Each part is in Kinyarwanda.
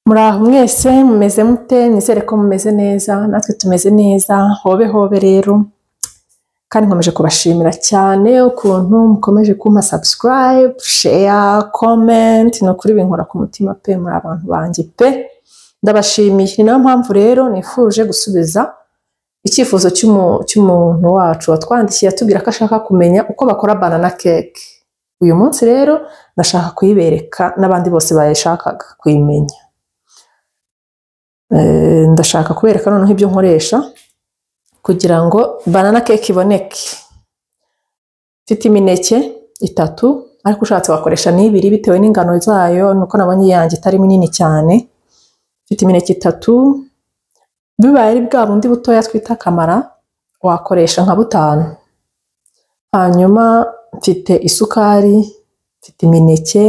Muraho mwese mumeze mute? Nizere ko mumeze neza, natwe tumeze neza, hobe hobe rero. Kandi nkomeje kubashimira cyane ukuntu mukomeje kumpa subscribe, share, comment, ni ukuri binkora ku mutima pe, muri abantu banjye pe. Ndabashimiye. Ni nayo mpamvu rero nifuje gusubiza icyifuzo cy'umuntu wacu watwandikiye atubwira ko ashaka kumenya uko bakora banana cake. Uyu munsi rero ndashaka kuyibereka n'abandi bose bayishakaga kuyimenya. Ndashaka kubereka noneho ibyo nkoresha kugira ngo banana cake iboneke. Mfite imineke 3, ariko ushatse wakoresha n'ibiri bitewe n'ingano zayo, nuko nabonye iyanjye itari minini cyane. Mfite imineke 3, bibaye ari bwa bundi butoya twita kamara wakoresha nka 5. Hanyuma mfite isukari, mfite imineke,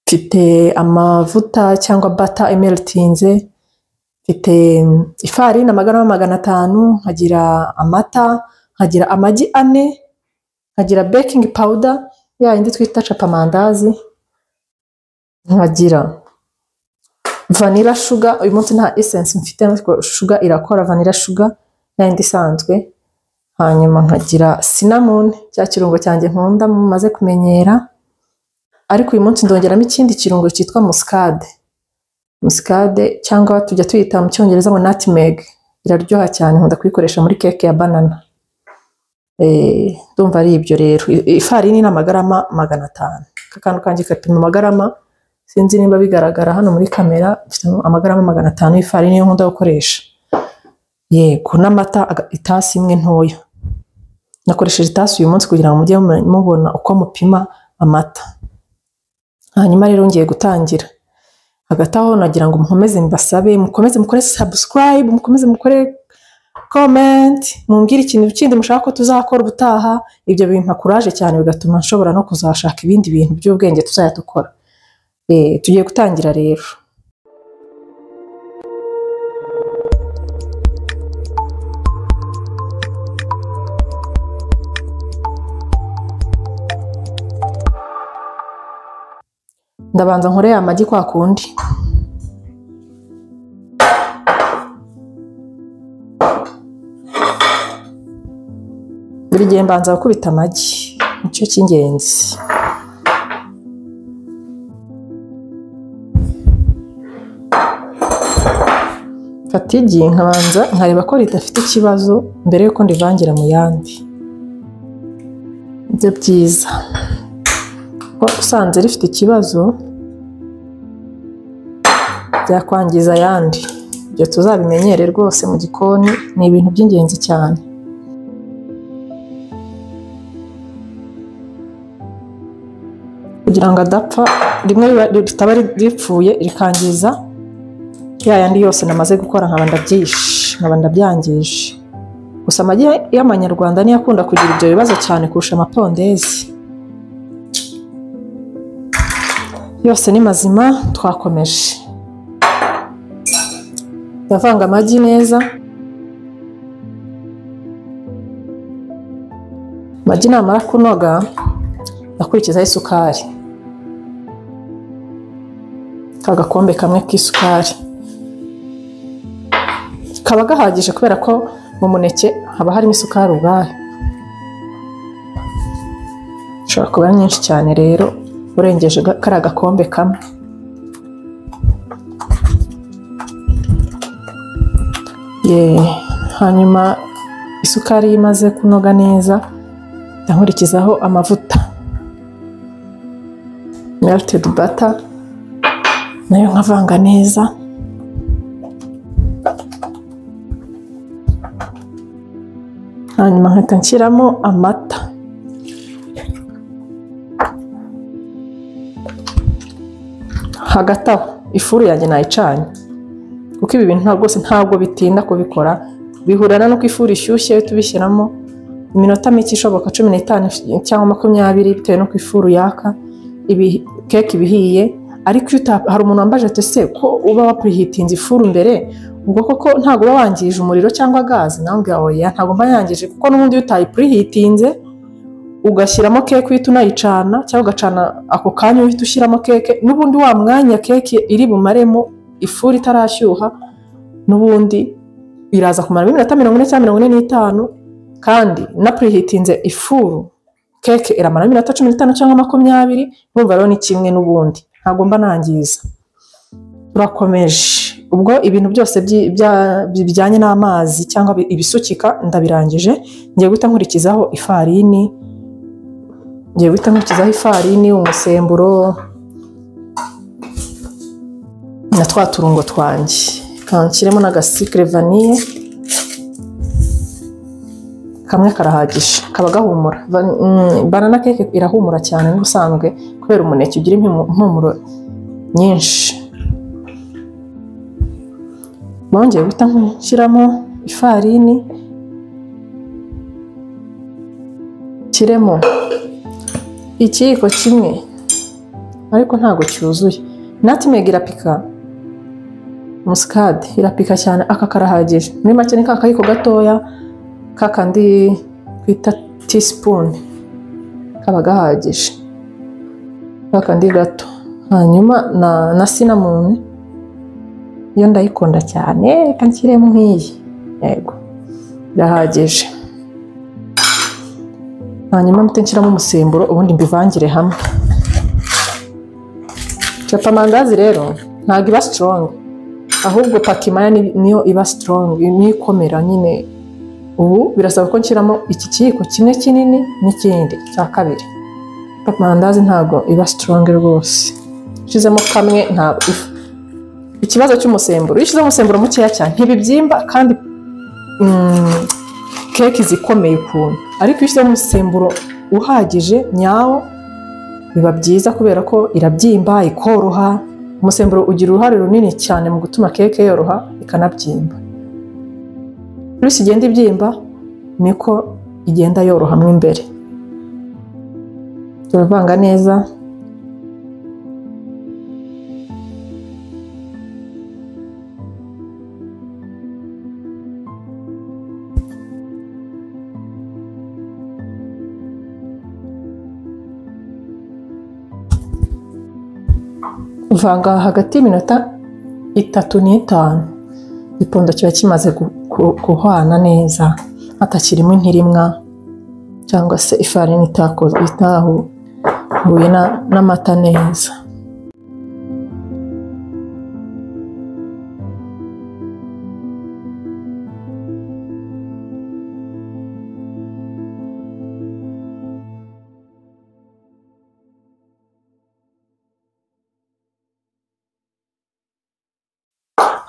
mfite amavuta cyangwa butter imeltinze, mfite ifarini amagarama 500, nkagira amata, nkagira amagi 4, nkagira baking powder ya yindi twita capamandazi, nkagira vanilla sugar. Uyu munsi nta essence mfite, ariko sugar irakora, vanilla sugar ya yindi isanzwe. Hanyuma nkagira cinnamon, cya kirungo cyanjye nkunda mumaze kumenyera, ariko uyu munsi ndongeramo ikindi kirungo cyitwa muscade. Muscade cyangwa tujya tuyita mu cyongereza ngo nutmeg, iraryoha cyane, nkunda kuyikoresha muri cake ya banana. Ndumva ari ibyo rero. Ifarini ni amagarama 500. Akantu kanjye gapima amagarama, sinzi nimba bigaragara hano muri kamera, mfite amagarama 500 y'ifarini niyo nkunda gukoresha. Yego, n'amata itasi imwe ntoya. Nakoresheje itasi uyu munsi kugira ngo mujye mubona uko mupima amata. Hanyuma rero ngiye gutangira. Hagati aho nagira ngo mukomeze mbasabe, mukomeze mukore subscribe, mukomeze mukore comment, mumbwire ikintu kindi mushaka ko tuzakora ubutaha. Ibyo bimpa courage cyane, bigatuma nshobora no kuzashaka ibindi bintu by'ubwenge tuzajya dukora. Tugiye gutangira rero. Ndabanza nkore amagi kwa kundi. Buri gihe mbanza gukubita amagi, nicyo cy'ingenzi. Mfata igi nkabanza nkareba ko ridafite ikibazo mbere yuko ndivangira mu yandi. Nibyo byiza. Ko usanze rifite ikibazo byakwangiza ayandi. Ibyo tuzabimenyere rwose mu gikoni, ni ibintu by'ingenzi cyane. Kugira ngo adapfa, rimwe ritaba ripfuye rikangiza ya yandi yose namaze gukora, nkaba ndabyishe, nkaba ndabyangije. Gusa amagi y'amanyarwanda niyo akunda kugira ibyo bibazo cyane kurusha amapondezi. Yose ni mazima, twakomeje. Ndavanga amagi neza. Amagi namara kunoga, ndakurikizaho isukari. Agakombe kamwe k'isukari kaba gahagije kubera ko mu muneke haba harimo isukari ubwayo. Ishobora kuba nyinshi cyane rero urengeje kariya gakombe kamwe. Hanyuma isukari imaze kunoga neza, ndakurikizaho amavuta melted butter, nayo nkavanga neza. Hanyuma nkahita nshyiramo amata. Hagati aho ifuru yanjye nayicanye, kuko ibi bintu rwose ntabwo bitinda kubikora, bihurana nuko ifuru ishyushye tubishyiramo iminota mike ishoboka, 15 cyangwa 20 bitewe nuko ifuru yaka, ibi cake ibihiye. Ariko hari umuntu wambaje ati se ko uba wapreheatinze ifuru mbere, ubwo koko ntabwo uba wangije umuriro cyangwa gazi? Nawe mbwira oya, ntabwo mba yangije, kuko n'ubundi iyo utayipreheatinze ugashyiramo keke uhita unayicana, cyangwa ugacana ako kanya uhita ushyiramo keke, n'ubundi wa mwanya keke iri bumaremo ifuru itarashyuha, n'ubundi iraza kumara iminota 40 cyangwa 45, kandi na preheatinze ifuru keke iramara iminota 15 cyangwa 20. Urumva rero ni kimwe n'ubundi, ntabwo mba nangiza. Turakomeje. Ubwo ibintu byose bijyanye n'amazi cyangwa ibisukika ndabirangije. Ngiye guhita nkurikizaho ifarini, umusemburo na twa turungo twanjye. Kanshyiremo n'agasikire vanille kamwe karahagije, kaba gahumura. Banana cake irahumura cyane n'ubusanzwe kubera umuneke ugira impumuro nyinshi. Bongeye guhita nshyiramo ifarini, nshyiremo ikiyiko kimwe ariko ntabwo cyuzuye. Nutmeg irapika, muskade irapika cyane, aka karahagije. Muri make ni ka kayiko gatoya kakandi twita teaspoon kaba gahagije, kakandi gato. Hanyuma na cinnamon yo ndayikunda cyane, reka nshyiremo nk'iyi, yego birahagije. Hanyuma mpite nshyiramo umusemburo, ubundi mbivangire hamwe. Capamandazi rero ntabwo iba strong, ahubwo pakimaya niyo iba strong, niyo ikomera nyine. Ubu birasaba ko nshyiramo iki kiyiko kimwe kinini n'ikindi cya kabiri. Pakimandazi ntabwo iba strong rwose, ushyizemo kamwe ntabwo ifu. Ikibazo cy'umusemburo, iyo ushyize umusemburo mukeya cyane ntibibyimba, kandi keke zikomeye ukuntu. Ariko iyo ushyizemo umusemburo uhagije nyawo biba byiza, kubera ko irabyimba ikoroha. Umusemburo ugira uruhare runini cyane mu gutuma keke yoroha ikanabyimba. Plus igenda ibyimba niko igenda yoroha mo imbere. Turavanga neza. Uvanga hagati y'iminota 3 n'5, igipondo kiba kimaze guhwana neza, hatakirimo intirimwa cyangwa se ifarini itahuye n'amata neza.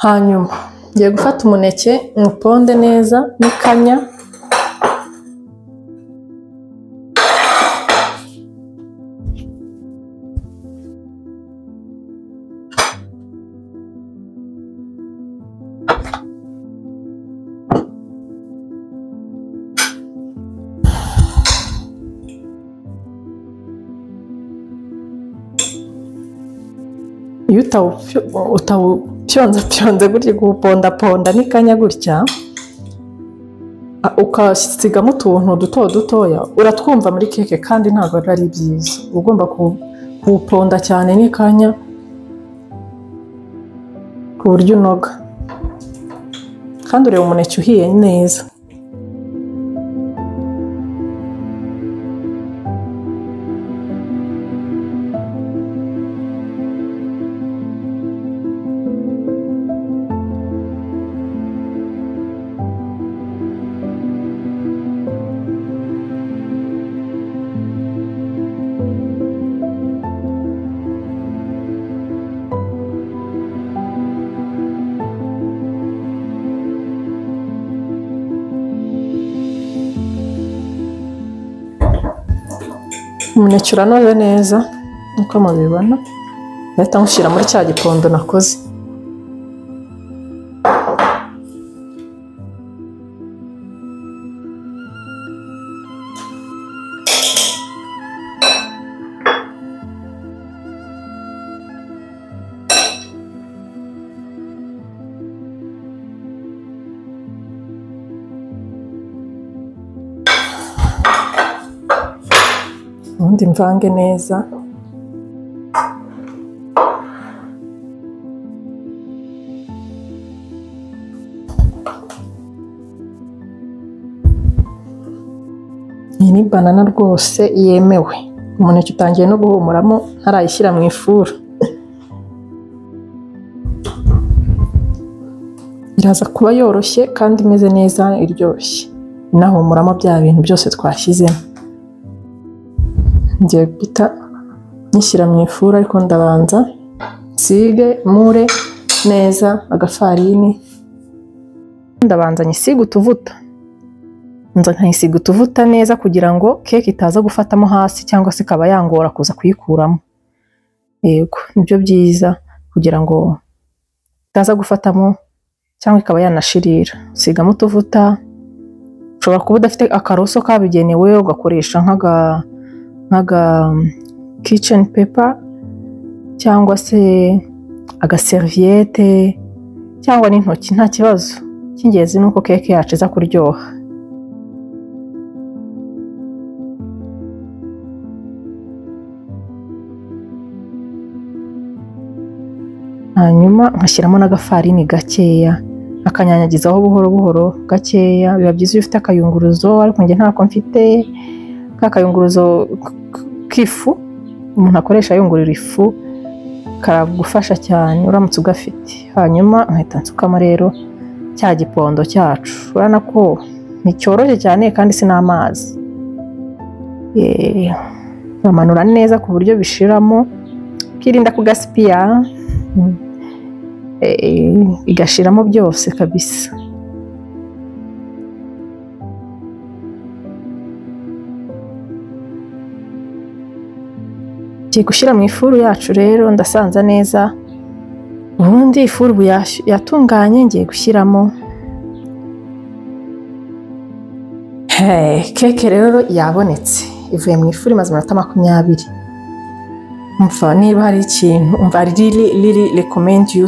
Hanyuma ngiye gufata umuneke nywuponde neza n'ikanya, iyo utawupyonzapyonze gutya, kuwupondaponda n'ikanya gutya, ukasigamo utuntu duto dutoya, uratwumva muri keke kandi ntabwo ari byiza. Ugomba kuwuponda cyane n'ikanya ku buryo unoga, kandi ureba umuneke uhiye neza. Umuneke uranoze neza nkuko mubibona, ndahita nywushyira muri cya gipondo nakoze. Ubundi mvange neza. Iyi ni banana rwose yemewe. Umuneke utangiye no guhumuramo ntarayishyira mu ifuru. Iraza kuba yoroshye kandi imeze neza, iryoshye, inahumuramo bya bintu byose twashyizemo. Ngiye guhita nyishyira mu ifuru, ariko ndabanza nsige mure neza agafarini. Ndabanza nyisige utuvuta, nza nkayisiga utuvuta neza kugira ngo keke itaza gufatamo hasi cyangwa se ikaba yangora kuza kuyikuramo. Yego, nibyo byiza kugira ngo itaza gufatamo cyangwa ikaba yanashirira. Usigamo utuvuta, ushobora kuba udafite akaroso kabigenewe ugakoresha nk'aga kitchen paper cyangwa se agaserviette cyangwa n'intoki, nta kibazo. Icy'ingenzi ni uko keke yacu iza kuryoha. Hanyuma nkashyiramo n'agafarini gakeya, akanyanyagizaho buhoro buhoro gakeya. Biba byiza iyo ufite akayunguruzo, ariko njye ntako mfite. Ka kayunguruzo k'ifu umuntu akoresha ayungurura ifu karagufasha cyane uramutse ugafite. Hanyuma nkahita nsukamo rero cya gipondo cyacu. Urabona ko nticyoroshye cyane kandi si n'amazi. Bamanura neza ku buryo bishiramo, ukirinda kugasipiya, igashiramo byose kabisa. Ngiye gushyira mu ifuru yacu rero, ndasanza neza. Ubundi ifuru ubu yatunganye, ngiye gushyiramo. Keke rero yabonetse, ivuye mu ifuru imaze iminota 20. Umva niba hari ikintu, umva really recommend you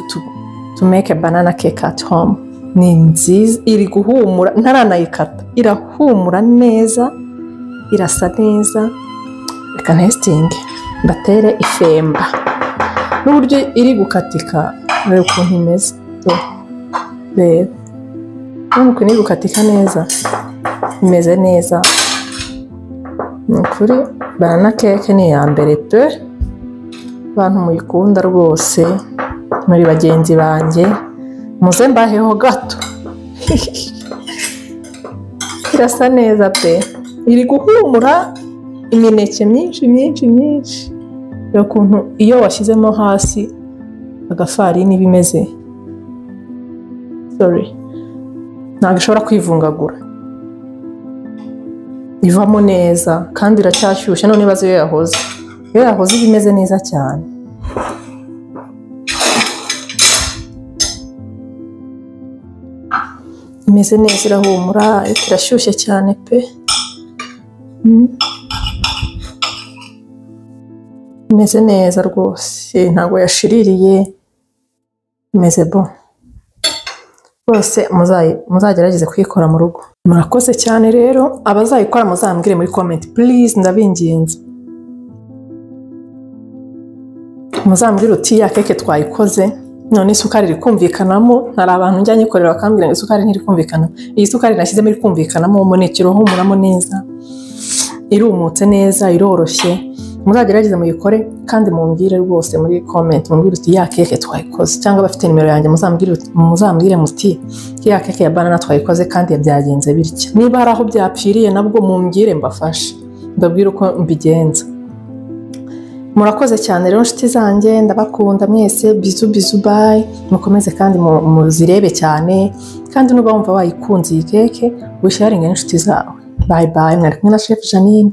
to make a banana cake at home. Ni nziza, iri guhumura, ntaranayikata, irahumura neza, irasa neza. Reka ntesitinge mbatere ifemba n'uburyo iri gukatika, reba ukuntu imeze. Reba ukuntu iri gukatika neza, imeze neza. Ni ukuri banana cake ni iya mbere pe, abantu muyikunda rwose, muri bagenzi banjye muze mbaheho gato. Irasa neza pe, iri guhumura imineke myinshi myinshi myinshi. Reba ukuntu iyo washyizemo hasi agafarini bimeze, sorry, ntabwo ishobora kwivungagura, ivamo neza kandi iracyashyushye. None ibaze iyo yahoze, iyo yahoze iba imeze neza cyane. Imeze neza, irahumura, ariko irashyushye cyane pe. Imeze neza rwose, ntabwo yashiririye, imeze bo rwose. Muzagerageze kuyikora mu rugo. Murakoze cyane rero, abazayikora muzambwire muri comment please, ndabinginze. Muzambwire uti ya keke twayikoze none isukari iri kumvikanamo. Hari abantu njya nyikorera bakambwira ngo isukari ntiri kumvikana. Iyi sukari nashyizemo iri kumvikanamo, umuneke urahumuramo neza, irumutse neza, iroroshye. Muzagerageze muyikore kandi mumbwire rwose muri comment, mumbwire uti ya keke twayikoze, cyangwa abafite nimero yanjye muzambwire muti ya keke ya banana twayikoze kandi byagenze bitya. Niba hari aho byapfiriye nabwo mumbwire mbafashe, mbabwire uko mbigenza. Murakoze cyane rero nshuti zanjye, ndabakunda mwese. Bizu bizu, bye. Mukomeze kandi muzirebe cyane, kandi nuba wumva wayikunze iyi keke wisharinge n'inshuti zawe. Bye bye, mwari kumwe na Chef Jeanine.